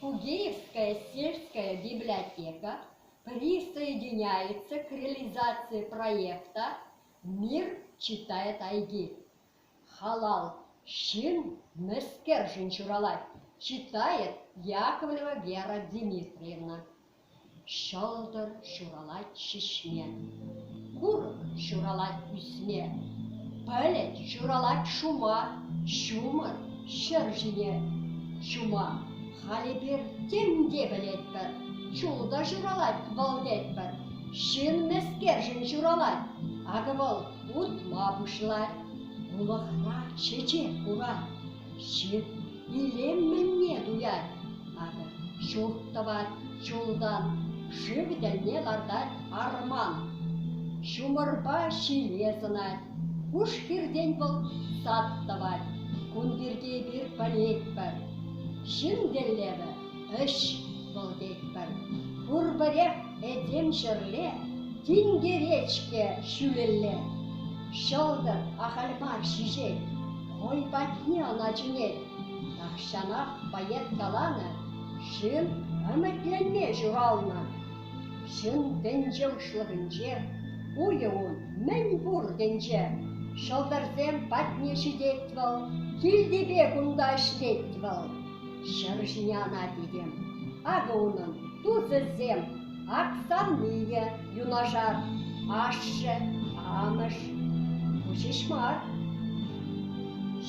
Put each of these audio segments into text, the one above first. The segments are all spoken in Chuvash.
Кугеевская сельская библиотека присоединяется к реализации проекта «Мир читает Айги». Халал ҫын мӗскершӗн ҫуралать, читает Яковлева Вера Дмитриевна. Ҫӑлтӑр ҫуралать ҫиҫме, курӑк ҫуралать ӳсме, пӗлӗт ҫуралать шума, ҫумӑр ҫӗр ҫине ҫума. Халь эпир тем те пӗлетпӗр, чул та ҫуралать вӑл тетпӗр. Ҫын мӗскершӗн ҫуралать, акӑ вӑл утма пуҫлать, улӑхра чечек курать. Ҫын илем мӗнне туять. Акӑ ҫурт тӑвать чултан, шыв тӗлне лартать арман. Ҫумӑрпа ҫиле сӑнать, пуш хиртен вӑл сад тӑвать. Кун пирки эпир пӗлетпӗр. Ҫын тӗллевӗ ӗҫ вӑл тетпӗр. Пурпӗрех этем ҫӗрле тинкерет-ҫке ҫӳлелле. Ҫӑлтӑр ахаль мар ҫиҫет, хӑй патне ӑна чӗнет. Тахҫанах поэт каланӑ, ҫын ӗмӗтленме ҫуралнӑ. Ҫын тӗнче уҫлӑхӗнче, уйӗ ун мӗн пур тӗнче. Ҫӑлтӑрсем патне ҫитет вӑл, килтипе кунта ӗҫлет вӑл. Ҫӗр ҫине анать этем. Акӑ унӑн тусӗсем, Оксанийӗ юнашар, ашшӗ, амӑш. Ку ҫеҫ мар.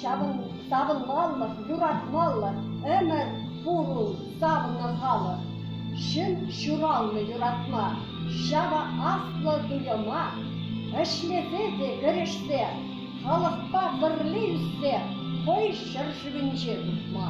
Ҫавӑн савӑнмаллӑх, юратмаллӑх ӗмӗр пур ун савӑннӑ халӑх. Ҫын ҫуралнӑ юратма, ҫавӑ аслӑ туйӑма ӗҫлесе те кӗрешсе, халӑхпа пӗрле ӳссе хӑй ҫӗршывӗнче тупма.